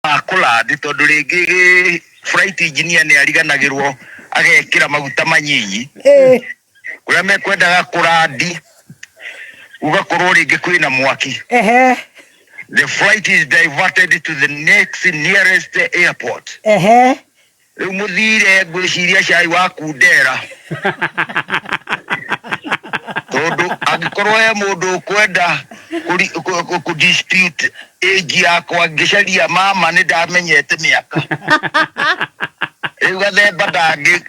Wa kũlandi tondũ rĩngĩ flight engineer nĩ ariganagĩrwo agekĩra maguta manyinyi. Kũrĩa mekwendaga kũlandi gũgakorwo rĩngĩ kwĩna mwaki. The flight is diverted to the next nearest airport. Rĩu mũthire ngwĩciria cai wa kundera, tondũ angĩkorwo he mũndũ ũkwenda kũ dispute age yakwa, ngĩcaria mama nĩ ndamenyete mĩaka. Rĩu Gathemba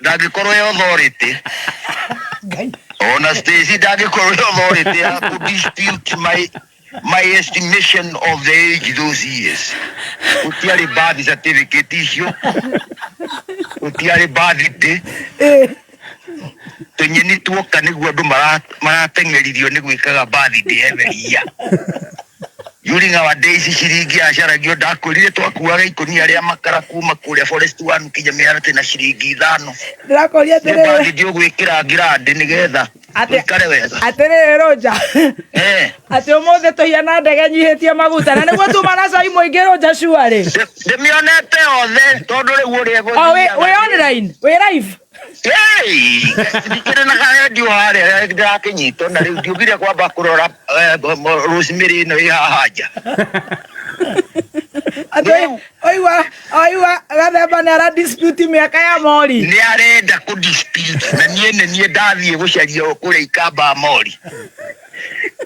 ndangĩkorwo e authority. Ngai. Ona Stacy ndangĩkorwo e authority ya kũ dispute my estimation of the age those years. Gũtiarĩ birth certificate icio, gũtiarĩ birthday. Tũnyeni tuoka nĩguo andũ marateng'eririo nĩ gwĩkaga birthday every year. During our days ciringi yacaragio, ndakwĩrire twakuaga ikũnia rĩa makara kuma kũrĩa Forest One kinya mĩharatĩ na ciringi 5. Ndĩrakũria Nĩ atĩrĩrĩ. Birthday ũgwĩkĩra ngirandi nĩgetha ũikare wega. Atĩrĩrĩ Rũnja. Atĩ ũmũthĩ tũhiana ndege nyihĩtie maguta na nĩguo tuma na cai mũingĩ, Rũnja, cuarĩ. Ndĩmĩonete othe tondũ rĩu ũrĩa O wĩ online, wĩ live. Ndikĩrĩ na karendio harĩa ndĩrakĩnyitwo na rĩu ndiugire kwamba kũrora rosemary ĩno ĩ haha nja. Atĩ oigua oigua Gathemba nĩ ara dispute mĩaka ya mori. Nĩ arenda kũ dispute na niĩ nĩ niĩ ndathiĩ gũcaria kũrĩa ikamba mori,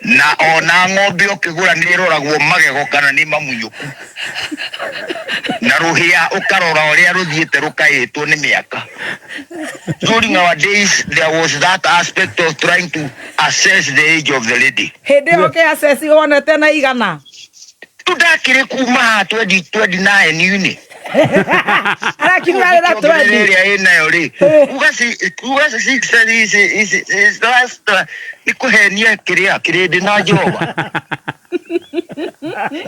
na ona ng'ombe ũkĩgũra nĩ ĩroragwo magego kana nĩ mamunyũku, na rũhĩa ũkarora ũrĩa rũthiĩte rũkaĩtwo nĩ mĩaka. During our days there was that aspect of trying to assess the age of the lady. Hĩndĩ ĩyo ũkĩ wonete na igana. Tu ndakĩrĩ kuma haha 2029 inĩ. Arakiuga arĩ na 20. Ĩrĩa ĩnayo rĩ, uga 60 is last nĩ kũhenia kĩrĩa kĩrĩndĩ na Jehova.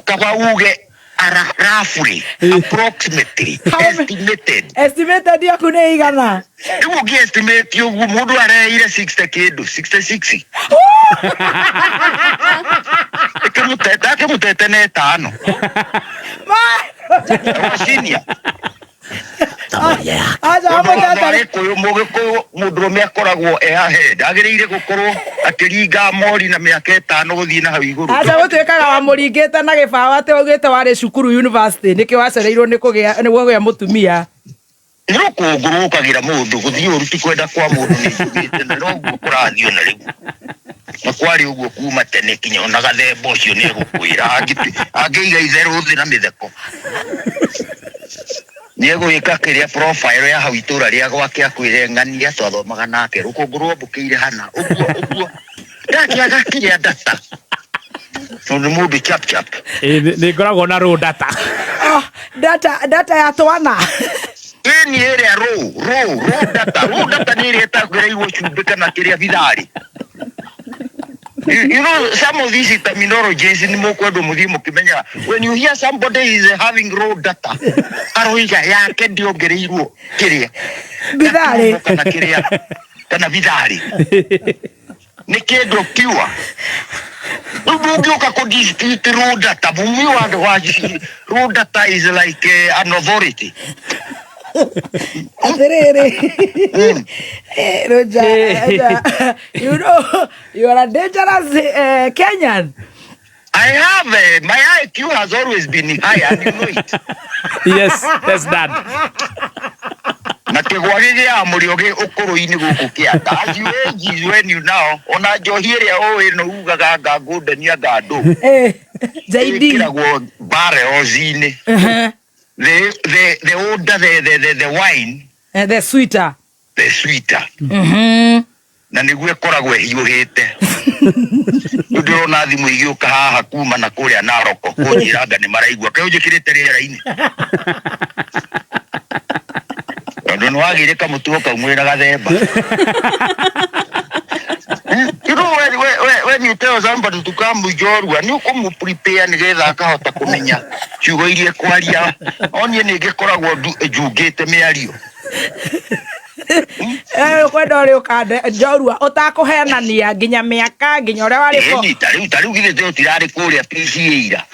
Kaba uge roughly, approximately, estimated. Estimated yaku nĩ igana. Rĩu ũngĩ estimate ũguo mũndũ areire 60 kĩndũ, 66, ĩkĩmũtete akĩmũtete na ĩtano Wacinia. Aca amũtete. Gĩkũyũ, mũgĩkũyũ, mũndũrũme akoragwo e ahead, agĩrĩire gũkorwo akĩringa mori na mĩaka 5 gũthiĩ na hau igũrũ. Aca gũtuĩkaga wamũringĩte na gĩbaũ atĩ waugĩte warĩ cukuru university, nĩkĩo wacereirwo nĩ kũgĩa nĩ kũgĩa mũtumia. Nĩ rũkũngũ rũkagĩra mũndũ gũthiĩ ũru, ti kwenda kwa mũndũ, nĩ njugĩte na noguo kũrathiĩ ona rĩu, na kwarĩ ũguo kuma tene kinya ona Gathemba ũcio nĩ egũkwĩra. Angĩiga itherũ thĩ na mĩtheko nĩ egwĩka kĩrĩa profile ya hau itũra rĩa gwake akwĩre ng'ania twathomaga nake, rũkũngũ rwambũkĩire hana ũguo ũguo, ndakĩaga kĩrĩa data tondũ nĩ mũndũ chap chap. Ĩ, nĩ ngoragwo na raw data. Oh, data ya twana. Ĩni ĩrĩa raw data, raw data nĩ ĩrĩa ĩtagĩrĩirwo cumbĩ kana kĩrĩa bitharĩ. You know some of these terminologies nĩ mũkwendwo mũthiĩ mũkĩmenyaga. When you hear somebody is having raw data, aroiga yake ndĩongereirwo kĩrĩa bitharĩ. Gatumbo kana kĩrĩa kana bitharĩ, nĩ kĩndũ pure. Rĩu ndũngĩũka kũ dispute raw data. Mumi wa raw data is like an authority. Atĩrĩrĩ. Eh, Roger, Roger, you know you are a dangerous Kenyan. I have my IQ has always been high and you know it. Yes, dad. Na kĩgwa gĩgĩaga mũrĩo gĩ ũkũrũ-inĩ gũkũ kĩanda. As you age is when you now ona njohi ĩrĩa ũĩ no ugaga anga ngũndania anga ndũ. JD. Ĩkĩragwo barrels-inĩ. The older the wine, The sweeter. The sweeter. Na nĩguo ĩkoragwo ĩhiũhĩte. Rĩu ndĩrona thimũ igĩũka haha kuma na kũrĩa Naroko kũnjĩra anga nĩ maraigua kaĩ ũnjĩkĩrĩte rĩera-inĩ, tondũ nĩ wagĩire kamũtugo kau mwĩra Gathemba. You know when you tell somebody to come njorua, nĩ ũkũmũ prepare nĩgetha akahota kũmenya ciugo iria ekwaria. O niĩ nĩ ngĩkoragwo njungĩte mĩario. Kwenda ũrĩ ũkande njorua ũtakũhenania nginya mĩaka, nginya ũrĩa warĩ Ĩni tarĩu githĩ tũtirarĩ kũrĩa PCA ira?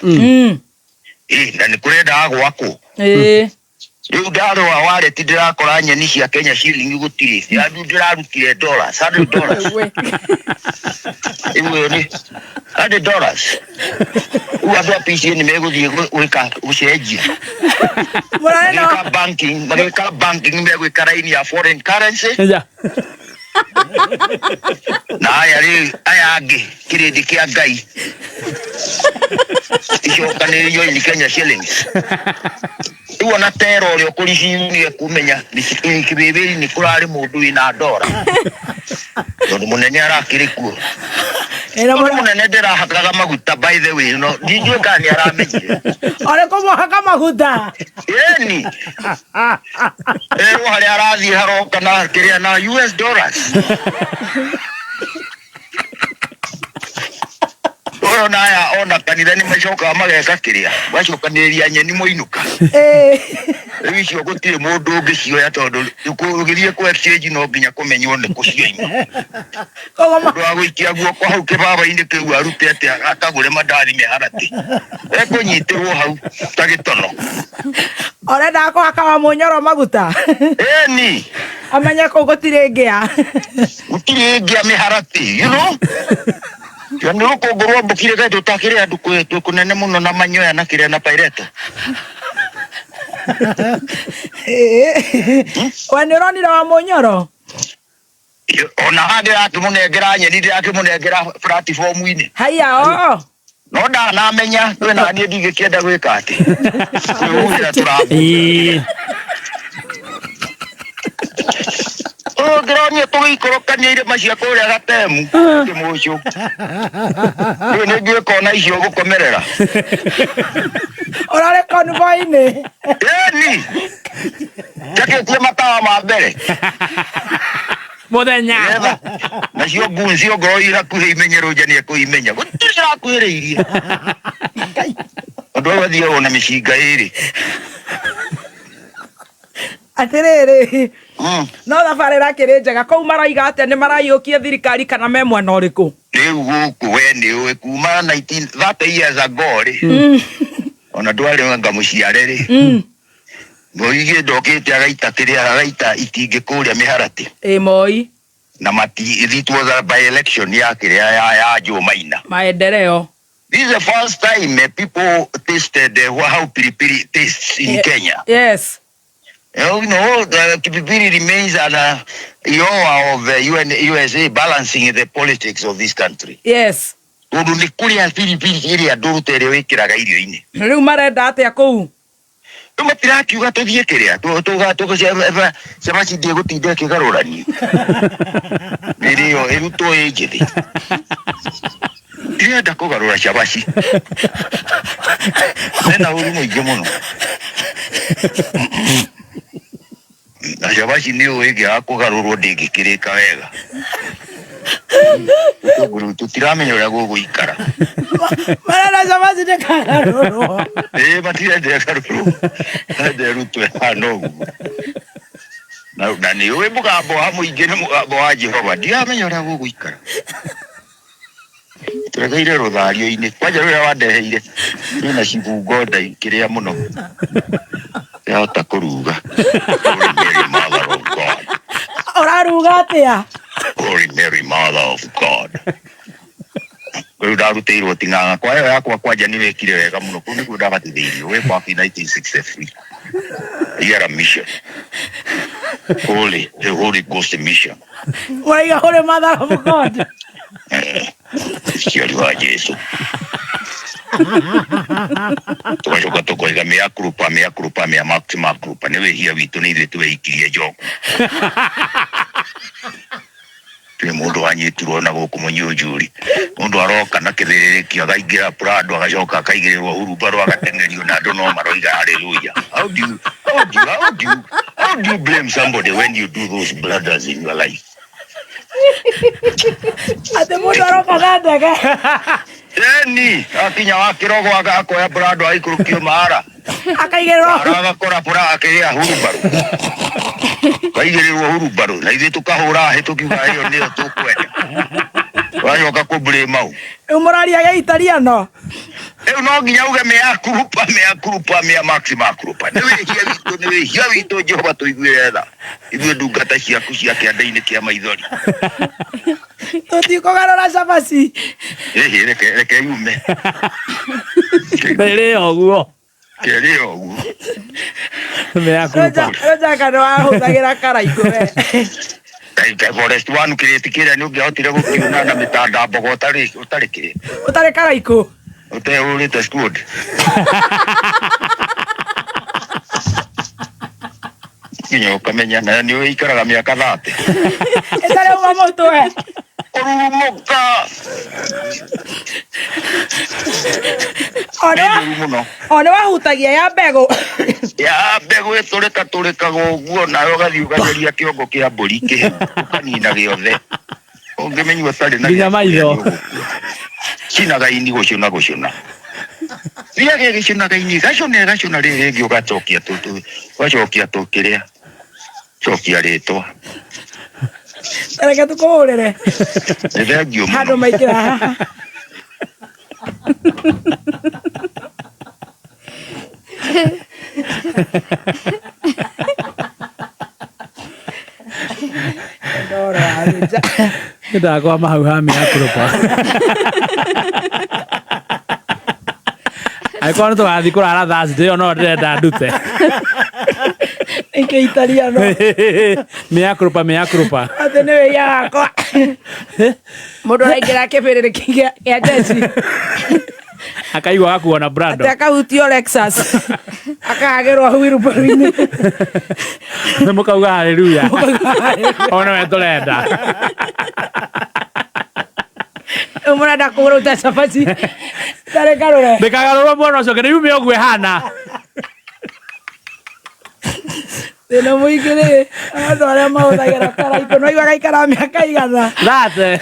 Ĩ, na nĩ kũrendaga gwakwo. Ĩĩ. Rĩu ndarora wallet ndĩrakora nyeni cia Kenya ciringi gũtirĩ. Yandu ndĩrarutire dollars, $100. We. Rĩu ĩyo nĩ $100. Rĩu andũ a PCA nĩ megũthiĩ gwĩka gũcenjia. Mũrarĩ na Magĩka banking, magĩka banking megwĩka raini ya foreign currency. Yeah. Na aya rĩ aya angĩ kĩrĩndĩ kĩa Ngai icokanĩrĩrio in Kenya shillings. Rĩu ona tera ũrĩa ũkũriciu nĩ ekũmenya kĩbĩbĩri nĩ kũrarĩ mũndũ wĩna ndora tondũ mũnene arakĩrĩ kuo. Ĩna Tondũ mũnene ndĩrahakaga maguta, by the way, no ndingiũĩ kana nĩ aramenyire. Orĩ kũmũhaka maguta. Ĩni erwo harĩa arathiĩ haroka na kĩrĩa na US dollars. Ũyũ na aya ona kanitha nĩ macokaga mageka kĩrĩa macokanĩrĩria nyeni moinũka. Ĩĩ. Rĩu icio gũtirĩ mũndũ ũngĩcioya tondũ ũgĩthiĩ kũ exchange no nginya kũmenywo nĩ kũ cioima. Koguo Mũndũ wa gũikia guoko hau kĩbaba-inĩ kĩu arute atĩ akagũre mandathi mĩharatĩ ekũnyitĩrwo hau ta gĩtono. Ũrendaga kũhaka wa mũnyoro maguta. Ĩni Amenye kũu gũtirĩ ngĩa. Gũtirĩ ngĩa mĩharatĩ, you know? Ya nĩ rũkũngũ rwambũkire kaĩ tũtakĩrĩ andũ twĩ kũnene mũno na manyoya na kĩrĩa na paireto. Ĩĩ. We nĩ ũronire wa mũnyoro? Ona haha ndĩrakĩmũnengera nyeni ndĩrakĩmũnengera platform-inĩ. Haiya oo. No ndanamenya twĩ na niĩ ndingĩkĩenda gwĩka atĩ. Kwĩhuhĩra tũrabu. Ĩĩ. Ũyũ ndĩronio tũgĩikũrũkania irĩma cia kũrĩa Gatemu kĩmũcũ. Rĩu nĩ ndiũĩ kona icio gũkomerera. Ũrarĩ convoy-inĩ. Ĩni njakĩtie matawa ma mbere. Mũthenya. Nĩgetha nacio ngunci ongorwo i hakuhĩ imenye Rũnja nĩ ekũimenya. Gũtirĩ ĩrakuhĩrĩirie. Andũ au athiagwo na mĩcinga ĩrĩ. Atĩrĩrĩ, no thabarĩ ĩrakĩrĩ njega kũu maroiga atĩa nĩ maraiyũkia thirikari kana me mwena ũrĩkũ? Rĩu gũkũ we nĩ ũĩ kuma 19 30 years ago rĩ, ona ndwarĩ anga mũciare rĩ, Mũigĩ ndokĩte agaita kĩrĩa agaita itingĩ kũrĩa mĩharatĩ. Ĩ Moi. Na mati it was a by election ya kĩrĩa ya Joe Maina. Maendeleo. This is the first time people tasted how pilipili tastes in Kenya. Yes. You know, the pilipili remains an Iowa of the UN, USA balancing the politics of this country. Yes. Tondũ nĩ kũrĩa pilipili ĩrĩa ndũrũ ta ĩrĩa wĩkĩraga irio-inĩ. Rĩu marenda atĩa kũu? Rĩu matirakiuga tũthiĩ kĩrĩa cabaci ndĩgũtinda ĩkĩgarũranio. Ĩrĩo ĩrutwo ĩ njĩthĩ. Ndĩrenda kũgarũra cabaci. Mena ũru mũingĩ mũno. Na cabaci nĩ ũĩ ĩngĩaga kũgarũrwo ndĩngĩkĩrĩka wega. Tũtiramenya ũrĩa gũgũikara. Marenda cabaci ndĩkagarũrwo. Ĩĩ matirenda ĩgarũrwo. Marenda ĩrutwo ĩhana ũguo. Na nĩ ũĩ mũgambo wa mũingĩ nĩ mũgambo wa Jehova. Ndiramenya ũrĩa gũgũikara. Tũregeire rũthario-inĩ. Kwanja rũrĩa wandeheire rwĩna cibungo nda kĩrĩa mũno. Ndĩrahota kũruga. Holy Mary, Mother of God. Ũraruga atĩa? Holy Mary, Mother of God. Rĩu ndarutĩirwo ting'ang'a kwa ĩyo yakwa kwanja nĩ wĩkire wega mũno kũu nĩkuo ndabatithĩirio way back in 1963. Year mission. Holy, the Holy Ghost mission. Ũraiga Holy Mother of God. Ũciari wa Jesu. Tũgacoka tũkoiga mea culpa, mea culpa, mea maxima culpa. Nĩ wĩhia witũ nĩ ithuĩ tweikirie njoku. Twĩ mũndũ wanyitirwo na gũkũ mũnyunjuri. Mũndũ aroka na kĩthĩrĩrĩki akaingĩra Prado agacoka akaigĩrĩrwo hurumbarũ agateng'erio na andũ no maroiga hallelujah. How do you blame somebody when you do those blunders in your life? Atĩ mũndũ aroka na ndege. Eni akinya wa kĩrogo akoya Prado agaikũrũkio mahara. Akaigĩrĩrwo. Ara agakora pura akĩrĩa hurumbarũ. Kaigĩrĩrwo hurumbarũ na ithuĩ tũkahũra hĩ tũkiuga ĩyo nĩyo tũkwenda. Wacoka kũ blame au. Rĩu mũraria gĩitariano. Rĩu no nginya uge mea kurupa mea kurupa mea maxima kurupa. Nĩ wĩhia witũ, nĩ wĩhia witũ. Jehova, tũiguĩre tha ithuĩ ndungata ciaku cia kĩanda-inĩ kĩa maithori. Tũtikũgarũra cabaci. Ĩhĩ, reke yume. Ĩrĩ o ũguo. Kĩrĩ o ũguo. Mea kurupa. Roja, kana wahũthagĩra karaikũ we? Kai forest one kĩrĩti kĩrĩa nĩ ũngĩahotire gũkiuna na mĩtanda mbogo ũtarĩ kĩrĩ ũtarĩ karaikũ. Ũtehũrĩte squad nginya ũkamenya na nĩ ũikaraga mĩaka 30. Ĩtarĩ uma mũtwe. Ũrurumũka. O nĩ ũru mũno. O nĩ wahutagia ya mbegũ. Ya mbegũ ĩtũrĩka tũrĩkaga ũguo, nawe ũgathiĩ ũgageria kĩongo kĩa mbũri kĩhehu, ũkanina gĩothe ũngĩmenyua ũtarĩ na Nginya gĩa kũrĩa. Maitho. Nĩ ũgũkua. Cinaga ini gũcũna gũcũna, thiage gĩcũnaga ini gacũna gacũna, rĩrĩ rĩngĩ ũgacokia tũtũ, ũgacokia tũkĩrĩa, cokia rĩtwa. Reke tũkũhũrĩre. Nĩ thengiũ handũ mũno. Maingĩra haha. Ndoro wa Ruja. Ndakwama hau ha mea kurupa. Angĩkorwo nĩ tũgathiĩ kũrara Thursday ĩyo, no ndĩrenda ndute. Nĩkĩ italiano? Mea kurupa, mea kurupa. Atĩ nĩ wĩia wakwa mũndũ araingĩra kĩbĩrĩrĩ kĩa jeshi. Akaigua gakuo na Brando. Atĩ akahutio Lexus akahagĩrwo wheelbarrow-inĩ. Mũkauga haleluya, ona we tũrenda. Rĩu mũrenda kũgũrũta cabaci tarĩ karũre. Ndĩkagarũrwo mwena ũcio, nĩ yume ũguo ĩhana. Thĩna mũingĩ rĩ, andũ arĩa mahũthagĩra karaikũ no igua gaikara mĩaka igana. Thate.